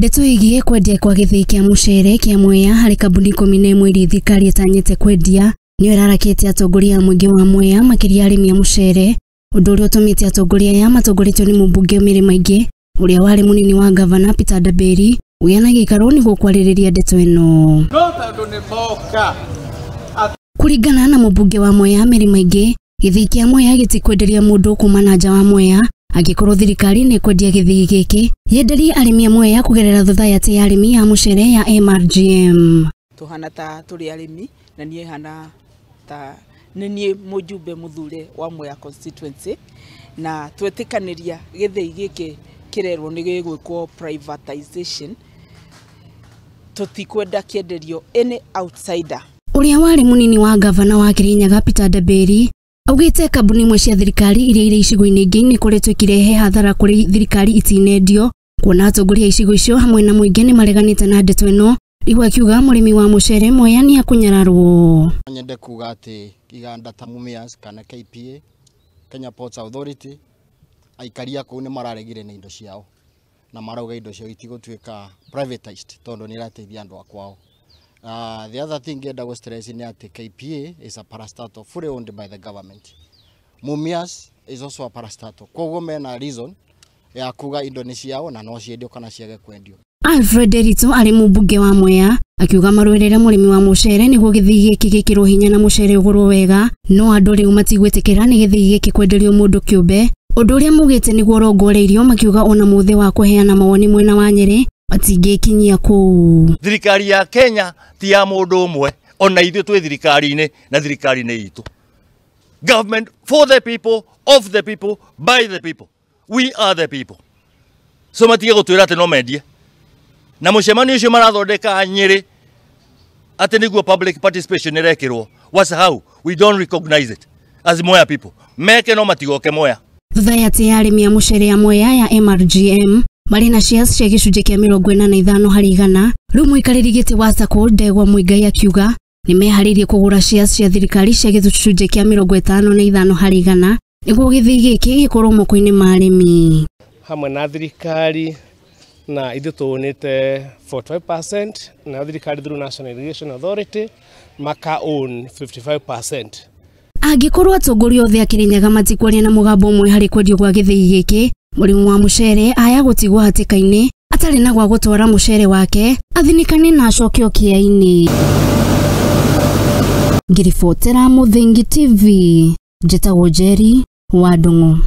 Ndeto ĩgiĩ kwendia kwa gĩthĩi kĩa mũcere kĩa Mwea harĩ kambuni 11 iria thirikari ĩtanyĩte kwendia nĩyo ĩrarakĩtie atongoria a mũingĩ wa Mwea makĩria arĩmi a mũcere, ũndũ ũrĩa ũtũmĩte atongoria aya matongoretio nĩ mũmbunge Mary Maingĩ ũrĩa warĩ mũnini wa ngavana Peter Ndaberi kũgĩa na gĩikaro nĩguo kwarĩrĩria ndeto ĩno. Kũringana na mũmbunge wa Mwea Mary Maingĩ, gĩthĩi kĩa Mwea gĩtikwenderia mũndũ kuma na nja wa Mwea angĩkorwo thirikari nĩ kwendia gĩthĩi gĩkĩ yenderie arĩmi a Mwea kũgerera thothaitĩ ya arĩmi a mũcere ya MRGM. Tuhana ta tũrĩ arĩmi na niĩ hana ta nĩ niĩ mũjumbe mũthure wa Mwea constituency na twetĩkanĩria gĩthĩi gĩkĩ kĩrerwo nĩ gĩgwĩkwo privatization, tũtikwenda kĩenderio any outsider. Ũrĩa warĩ mũnini wa ngavana wa Kirinyaga Peter Ndaberi augĩte kambuni imwe cia thirikari iria irĩ icigo-inĩ ingĩ nĩ ikoretwo ikirehe hathara kũrĩ thirikari itinendio, kuona atongoria a icigo icio hamwe na mũingĩ nĩ mareganĩte na ndeto ĩno. Rĩu akiuga mũrĩmi wa mũcere Mwea nĩ akũnyararwo. Nyende kuga atĩ iganda ta Mumias kana KPA, Kenya Ports Authority, aikaria kũu nĩ mararegire na indo ciao na marauga indo ciao itigũtuĩka privatized tondũ nĩ irateithia andũ a kwao. The other thing ngenda gũ stress nĩ atĩ KPA is a parastatal fully owned by the government. Mumias is also a parastatal. Koguo mena reason ya kuga indo nĩ ciao na no ciendio kana ciage kwendio. Alfred Erito arĩ mũmbunge wa Mwea akiuga marũĩrĩre mũrĩmi wa mũcere nĩguo gĩthĩi gĩkĩ gĩkĩrwo hinya na mũcere ũgũrwo wega, no andũ rĩu matigwĩtĩkĩra nĩ gĩthĩi gĩkĩ kwenderio mũndũ kĩũmbe, ũndũ ũrĩa maugĩte nĩguo ũrongoreirio, makiuga ona mũthĩ wa kũheana mawoni mwena wa Nyĩrĩ matingĩkinyia kũu. Thirikari ya Kenya ti ya mũndũ ũmwe, ona ithuĩ twĩ thirikari-inĩ na thirikari-inĩ itũ. Government for the people, of the people, by the people. We are the people. So matige gũtwĩra atĩ no mendie. Na mũcemanio ũcio marathondeka Nyĩrĩ atĩ nĩguo public participation ĩrekĩrwo. Wasahau, we don't recognize it as Mwea people. Meke no matigoke Mwea. Thothaitĩ ya arĩmi a mũcere ya Mwea ya MRGM marĩ na shares cia gĩcunjĩ kĩa 45 harĩ igana. Rĩu mũikarĩri gĩtĩ wa Sacco Ndegwa Muigai akiuga nĩ meharĩirie kũgũra shares cia thirikari cia gĩcunjĩ kĩa 55 harĩ igana nĩguo gĩthĩi gĩkĩ gĩkorwo moko-inĩ ma arĩmi. Hamwe na thirikari na ithuĩ tũũnĩte 45% na thirikari through National Irrigation Authority maka own 55%. Angĩkorwo atongoria othe a Kirinyaga matikwaria na mũgambo ũmwe harĩ kwendio gwa gĩthĩi gĩkĩ, mũrĩmi wa mũcere aya gũtigwo hatĩka-inĩ atarĩ na gwa gũtwara mũcere wake athinĩkane na acokio kĩa-inĩ. Ngiribotera Mũthingi TV, njĩtagwo Njeri wa Ndung'u.